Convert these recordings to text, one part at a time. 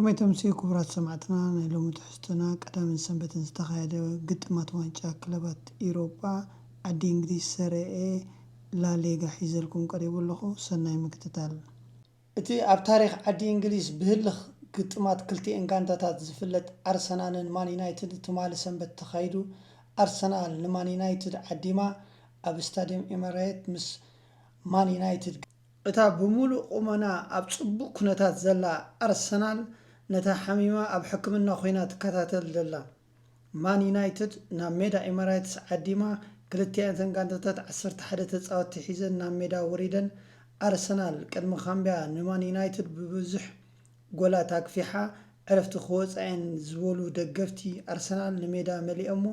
ከመይ ተምስዩ ክቡራት ሰማዕትና፣ ናይ ሎሚ ትሕዝቶና ቀዳምን ሰንበትን ዝተኻየደ ግጥማት ዋንጫ ክለባት ኢሮጳ ዓዲ እንግሊዝ ሰሬ ኤ ላሊጋ ሒዘልኩም ቀሪቡ ኣለኹ። ሰናይ ምክትታል። እቲ ኣብ ታሪኽ ዓዲ እንግሊዝ ብህልኽ ግጥማት ክልቲኤን ጋንታታት ዝፍለጥ ኣርሰናልን ማን ዩናይትድ ትማሊ ሰንበት ተኻይዱ፣ ኣርሰናል ንማን ዩናይትድ ዓዲማ ኣብ ስታድየም ኤመሬት ምስ ማን ዩናይትድ እታ ብምሉእ ቁመና ኣብ ጽቡቕ ኩነታት ዘላ ኣርሰናል ነታ ሓሚማ ኣብ ሕክምና ኮይና ትከታተል ዘላ ማን ዩናይትድ ናብ ሜዳ ኤመራይትስ ዓዲማ፣ ክልቲኣተን ጋንታታት ዓሰርተ ሓደ ተጻወትቲ ሒዘን ናብ ሜዳ ወሪደን። ኣርሰናል ቅድሚ ካምቢያ ንማን ዩናይትድ ብብዙሕ ጎላት ኣግፊሓ ዕረፍቲ ክወጻ እየን ዝበሉ ደገፍቲ ኣርሰናል ንሜዳ መሊኦሞ።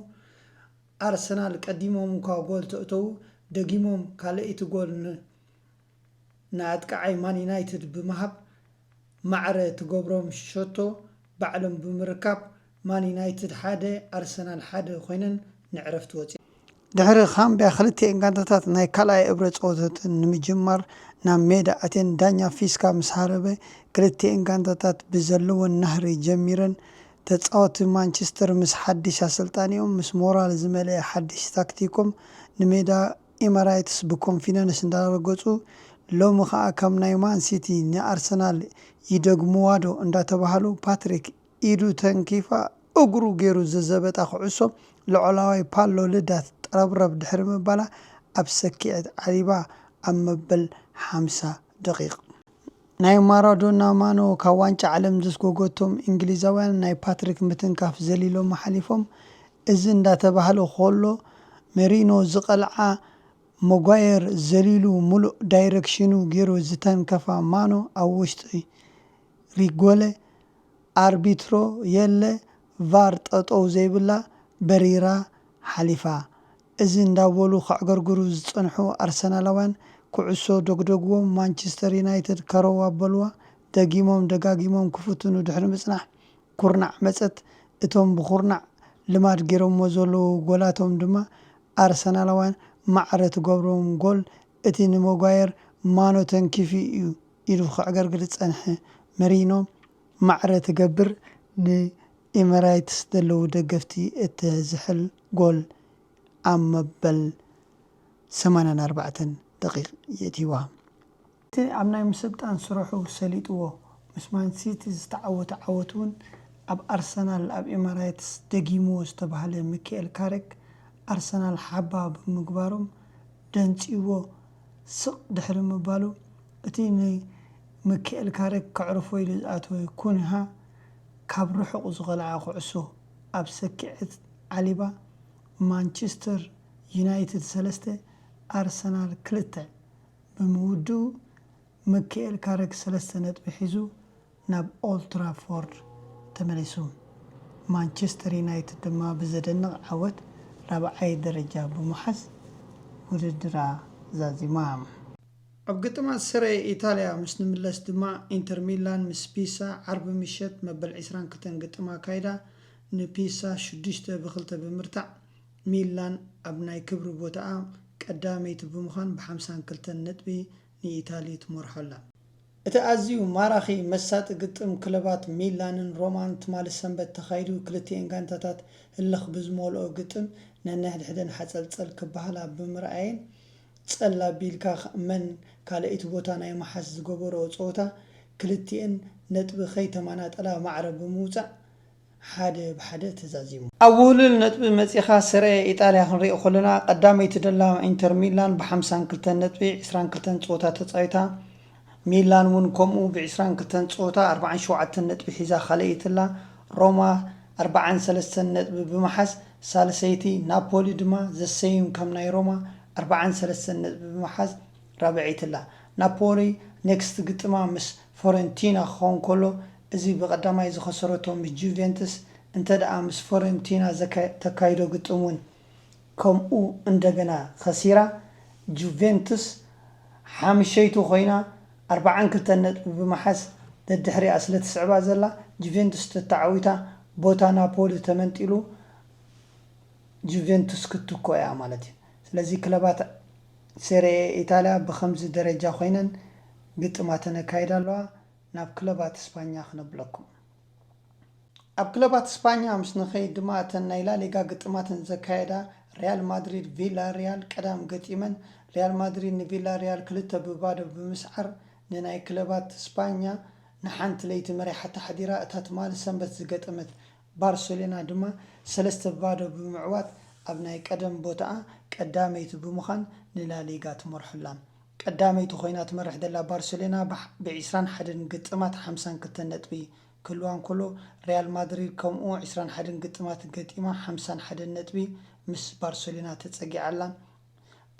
ኣርሰናል ቀዲሞም እኳ ጎል ተእተዉ፣ ደጊሞም ካልኣይቲ ጎል ን ንኣጥቃዓይ ማን ዩናይትድ ብምሃብ ማዕረ ትገብሮም ሸቶ ባዕሎም ብምርካብ ማን ዩናይትድ ሓደ ኣርሰናል ሓደ ኮይነን ንዕረፍቲ ወፂኣን። ድሕሪ ካምቢያ ክልቲኤን ጋንታታት ናይ ካልኣይ እብረ ፀወተተን ንምጅማር ናብ ሜዳ ኣትየን ዳኛ ፊስካ ምስ ሃረበ ክልቲኤን ጋንታታት ብዘለወን ናህሪ ጀሚረን። ተፃወቲ ማንቸስተር ምስ ሓድሽ ኣሰልጣኒኦም ምስ ሞራል ዝመልአ ሓድሽ ታክቲኮም ንሜዳ ኤመራይትስ ብኮንፊደንስ እንዳረገፁ፣ ሎሚ ከዓ ከም ናይ ማን ሲቲ ንኣርሰናል ይደግምዋ ዶ እንዳተባሃሉ ፓትሪክ ኢዱ ተንኪፋ እግሩ ገይሩ ዘዘበጣ ኩዕሶ ላዕለዋይ ፓሎ ልዳት ጠረብረብ ድሕሪ ምባላ ኣብ ሰኪዐት ዓሊባ ኣብ መበል ሓምሳ ደቂቕ ናይ ማራዶና ማኖ ካብ ዋንጫ ዓለም ዘስጎገቶም እንግሊዛውያን ናይ ፓትሪክ ምትንካፍ ዘሊሎም ሓሊፎም። እዚ እንዳተባህለ ከሎ መሪኖ ዝቐልዓ መጓየር ዘሊሉ ሙሉእ ዳይረክሽኑ ገይሩ ዝተንከፋ ማኖ ኣብ ውሽጢ ሪጎለ ኣርቢትሮ የለ ቫር ጠጠው ዘይብላ በሪራ ሓሊፋ። እዚ እንዳበሉ ከዕገርግሩ ዝጸንሑ ኣርሰናላውያን ኩዕሶ ደጉደጉዎም ማንቸስተር ዩናይትድ ከረው ኣበልዋ። ደጊሞም ደጋጊሞም ክፍትኑ ድሕሪ ምጽናሕ ኩርናዕ መጸት። እቶም ብኩርናዕ ልማድ ገይሮሞ ዘለዉ ጎላቶም ድማ ኣርሰናላውያን ማዕረ ትገብሮም ጎል እቲ ንመጓየር ማኖ ተንኪፉ እዩ ኢሉ ከዕገርግር ዝጸንሐ መሪኖ ማዕረ ትገብር ንኤመራይትስ ዘለዉ ደገፍቲ እተዝሕል ጎል ኣብ መበል ሰማንያን ኣርባዕተን ደቂቕ የእትይዋ። እቲ ኣብ ናይ ምስልጣን ስርሑ ሰሊጥዎ ምስ ማን ሲቲ ዝተዓወተ ዓወት እውን ኣብ ኣርሰናል ኣብ ኤመራይትስ ደጊምዎ ዝተባህለ ሚካኤል ካሬክ ኣርሰናል ሓባ ብምግባሮም ደንጺዎ ስቕ ድሕሪ ምባሉ እቲ ንሚካኤል ካሬክ ከዕርፎ ኢሉ ዝኣተወ ኩንሃ ካብ ርሑቕ ዝቐልዓ ኩዕሶ ኣብ ሰኪዐት ዓሊባ ማንቸስተር ዩናይትድ ሰለስተ ኣርሰናል ክልተ ብምውድኡ ሚካኤል ካሬክ ሰለስተ ነጥቢ ሒዙ ናብ ኦልትራፎርድ ተመሊሱ። ማንቸስተር ዩናይትድ ድማ ብዘደንቕ ዓወት ራብዓይ ደረጃ ብምሓዝ ውድድራ ዛዚማ። ኣብ ግጥማት ሰሬ ኢታልያ ምስ ንምለስ ድማ ኢንተር ሚላን ምስ ፒሳ ዓርቢ ምሸት መበል ዕስራን ክልተን ግጥም ኣካይዳ ንፒሳ ሽዱሽተ ብክልተ ብምርታዕ ሚላን ኣብ ናይ ክብሪ ቦታኣ ቀዳመይቲ ብምዃን ብሓምሳን ክልተን ነጥቢ ንኢታሊ ትመርሖ ኣላ። እቲ ኣዝዩ ማራኺ መሳጢ ግጥም ክለባት ሚላንን ሮማን ትማሊ ሰንበት ተኻይዱ። ክልቲኤን ጋንታታት ህልኽ ብዝመልኦ ግጥም ነንሕድሕደን ሓጸልጸል ክበሃላ ብምርኣየን ጸል ኣቢልካ መን ካልኣይቲ ቦታ ናይ ምሓዝ ዝገበርኦ ጸወታ ክልቲኤን ነጥቢ ከይተመናጠላ ማዕረ ብምውጻእ ሓደ ብሓደ ተዛዚሙ። ኣብ ውህሉል ነጥቢ መጺኻ ሰሬ ኢጣልያ ክንሪኦ ከለና ቀዳመይቲ ደላ ኢንተር ሚላን ብሓምሳን ክልተን ነጥቢ ዕስራን ክልተን ጸወታ ተጻዊታ። ሚላን እውን ከምኡ ብዕስራን ክልተን ጸወታ ኣርባዓን ሸውዓተን ነጥቢ ሒዛ ካልኣይቲ ኣላ። ሮማ ኣርባዓን ሰለስተን ነጥቢ ብምሓዝ ሳልሰይቲ፣ ናፖሊ ድማ ዘሰይም ከም ናይ ሮማ ኣርባዓን ሰለስተን ነጥቢ ብምሓዝ ራብዐይቲ ኣላ። ናፖሊ ኔክስት ግጥማ ምስ ፎረንቲና ክኸውን ከሎ፣ እዚ ብቐዳማይ ዝኸሰረቶ ምስ ጁቬንትስ እንተ ደኣ ምስ ፎረንቲና ዘካ-፣ ተካይዶ ግጥም እውን ከምኡ እንደገና ከሲራ። ጁቬንትስ ሓምሸይቱ ኮይና ኣርባዓን ክልተን ነጥቢ ብምሓዝ ደድሕሪኣ ስለ ትስዕባ ዘላ፣ ጁቬንትስ ተተዓዊታ ቦታ ናፖሊ ተመንጢሉ ጁቬንቱስ ክትትኮ እያ ማለት እዩ። ስለዚ ክለባት ሴሪኤ ኢጣልያ ብኸምዚ ደረጃ ኮይነን ግጥማተን የካይዳ ኣለዋ። ናብ ክለባት ስፓኛ ክነብለኩም። ኣብ ክለባት ስፓኛ ምስ ንኸይድ ድማ እተን ናይ ላሊጋ ግጥማተን ዘካየዳ ሪያል ማድሪድ ቪላ ሪያል ቀዳም ገጢመን። ሪያል ማድሪድ ንቪላ ሪያል ክልተ ብባዶ ብምስዓር ንናይ ክለባት ስፓኛ ንሓንቲ ለይቲ መሪሓታ ሓዲራ። እታ ትማሊ ሰንበት ዝገጠመት ባርሴሎና ድማ ሰለስተ ብባዶ ብምዕዋት ኣብ ናይ ቀደም ቦታኣ ቀዳመይቲ ብምዃን ንላሊጋ ትመርሖ ኣላ። ቀዳመይቲ ኮይና ትመርሕ ዘላ ባርሴሎና ብ21 ግጥማት ሓምሳን ክልተን ነጥቢ ክህልዋ እንከሎ፣ ሪያል ማድሪድ ከምኡ ዕስራን ሓደን ግጥማት ገጢማ ሓምሳን ሓደን ነጥቢ ምስ ባርሴሎና ተጸጊዓ ኣላ።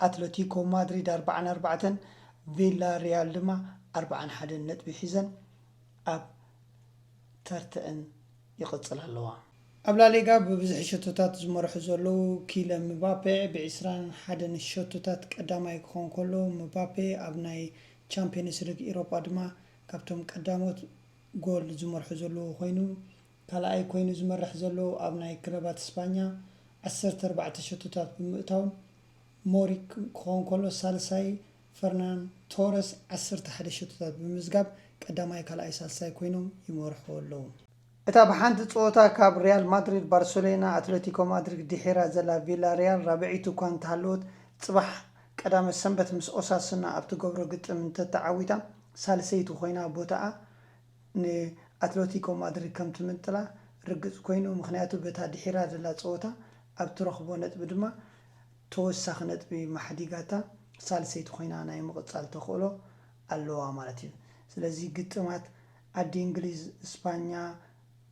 ኣትለቲኮ ማድሪድ ኣርባዓን ኣርባዕተን፣ ቪላ ሪያል ድማ ኣርባዓን ሓደን ነጥቢ ሒዘን ኣብ ተርተአን ይቕጽላ ኣለዋ። ኣብ ላሊጋ ብብዝሒ ሸቶታት ዝመርሑ ዘለዉ ኪለ ምባፔ ብ21 ሸቶታት ቀዳማይ ክኾን ከሎ፣ ምባፔ ኣብ ናይ ቻምፒየንስ ሊግ ኤውሮጳ ድማ ካብቶም ቀዳሞት ጎል ዝመርሑ ዘለዉ ኮይኑ፣ ካልኣይ ኮይኑ ዝመርሕ ዘሎ ኣብ ናይ ክለባት ስፓኛ ዓሰርተ ኣርባዕተ ሸቶታት ብምእታው፣ ሞሪክ ክኾን ከሎ፣ ሳልሳይ ፈርናን ቶረስ ዓሰርተ ሓደ ሸቶታት ብምምዝጋብ ቀዳማይ፣ ካልኣይ፣ ሳልሳይ ኮይኖም ይመርሑ ኣለዉ። እታ ብሓንቲ ጸወታ ካብ ሪያል ማድሪድ፣ ባርሴሎና፣ ኣትለቲኮ ማድሪድ ድሒራ ዘላ ቪላ ሪያል ራብዐይቲ እኳ እንተሃለወት፣ ጽባሕ ቀዳመ ሰንበት ምስ ኦሳሱና ኣብ ትገብሮ ግጥም እንተተዓዊታ፣ ሳልሰይቲ ኮይና ቦታኣ ንኣትለቲኮ ማድሪድ ከም ትምንጥላ ርግጽ ኮይኑ፣ ምኽንያቱ በታ ድሒራ ዘላ ጸወታ ኣብ ትረኽቦ ነጥቢ ድማ ተወሳኺ ነጥቢ ማሕዲጋታ ሳልሰይቲ ኮይና ናይ ምቕጻል ተኽእሎ ኣለዋ ማለት እዩ። ስለዚ ግጥማት ዓዲ እንግሊዝ፣ ስፓኛ፣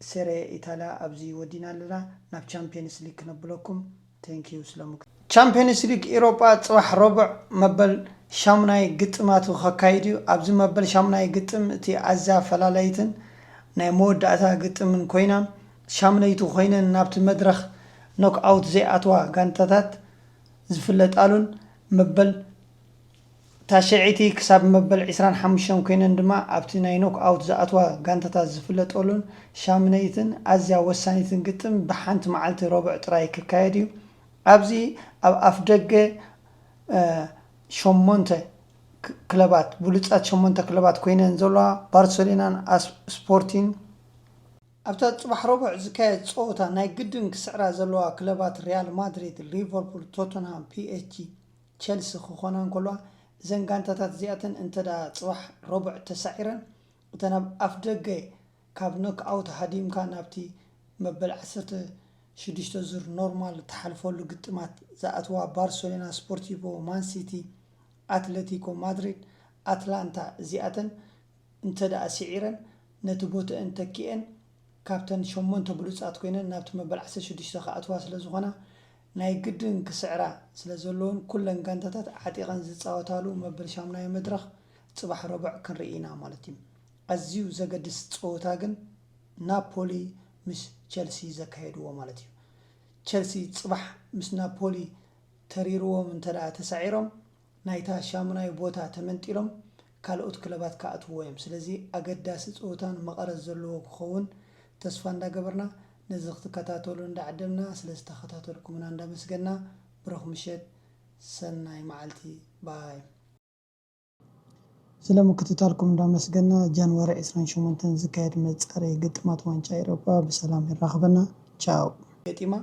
ሴሬ ኢታልያ ኣብዚ ወዲና ኣለና። ናብ ቻምፒየንስ ሊግ ክነብለኩም። ቴንኪዩ ስለምክ ቻምፒየንስ ሊግ ኤውሮጳ ጽባሕ ረቡዕ መበል ሻሙናይ ግጥማቱ ከካይድ እዩ። ኣብዚ መበል ሻሙናይ ግጥም እቲ ኣዝያ ፈላለይትን ናይ መወዳእታ ግጥምን ኮይና፣ ሻሙነይቲ ኮይነን ናብቲ መድረኽ ኖክኣውት ዘይኣትዋ ጋንታታት ዝፍለጣሉን መበል ታሽዐይቲ ክሳብ መበል ዕስራን ሓሙሽተን ኮይነን ድማ ኣብቲ ናይ ኖክኣውት ዝኣትዋ ጋንታታት ዝፍለጠሉን ሻሙነይትን ኣዝያ ወሳኒትን ግጥም ብሓንቲ መዓልቲ ረቡዕ ጥራይ ክካየድ እዩ። ኣብዚ ኣብ ኣፍ ደገ እ፣ ሸሞንተ ክ-፣ ክለባት፣ ብሉጻት ሸሞንተ ክለባት ኮይነን ዘለዋ ባርሰሎናን ኣስ-፣ ስፖርቲን ኣብታ ጽባሕ ረቡዕ ዝካየድ ጸወታ ናይ ግድን ክስዕራ ዘለዋ ክለባት ሪያል ማድሪድ፣ ሊቨርፑል፣ ቶተንሃም፣ ፒ ኤስ ጂ፣ ቸልሲ ክኾና እንከለዋ፣ እዘን ጋንታታት እዚኣተን እንተ ደኣ ጽባሕ ረቡዕ ተሳዒረን፣ እተን ኣብ ኣፍ ደገ ካብ ኖክኣውት ሃዲምካ ናብቲ መበል ዓሰርተ ሽዱሽተ ዙር ኖርማል እትሓልፈሉ ግጥማት ዝኣትዋ ባርሴሎና፣ ስፖርቲቮ፣ ማን ሲቲ፣ ኣትለቲኮ ማድሪድ፣ ኣትላንታ እዚኣተን እንተ ደኣ ስዒረን ነቲ ቦትአን ተኪኤን ካብተን ሸሞንተ ብሉጻት ኮይነን ናብቲ መበል ዓሰርተ ሽዱሽተ ክኣትዋ ስለ ዝኾና ናይ ግድን ክስዕራ ስለ ዘለወን ኩለን ጋንታታት ዓጢቐን ዝጻወታሉ መበል ሻሙናይ መድረኽ ጽባሕ ረቡዕ ክንርኢ ኢና ማለት እዩ። ኣዝዩ ዘገድስ ጸወታ ግን ናፖሊ ምስ ቸልሲ ዘካየድዎ ማለት እዩ። ቸልሲ ጽባሕ ምስ ናፖሊ ተሪርዎም እንተ ደኣ ተሳዒሮም ናይታ ሻሙናይ ቦታ ተመንጢሎም ካልኦት ክለባት ክኣትውዎ እዮም። ስለዚ ኣገዳሲ ጸወታን መቐረት ዘለዎ ክኸውን ተስፋ እንዳገበርና ነዚ ክትከታተሉ እንዳዓደምና ስለ ዝተኸታተልኩምና እንዳመስገና ብሩኽ ምሸት ሰናይ መዓልቲ ባይ። ስለ ምክትታልኩም እንዳመስገና ጃንዋሪ ዕስራን ሸሞንተን ዝካየድ መጻረዪ ግጥማት ዋንጫ ኤውሮጳ ብሰላም የራኽበና። ቻው። ገጢማ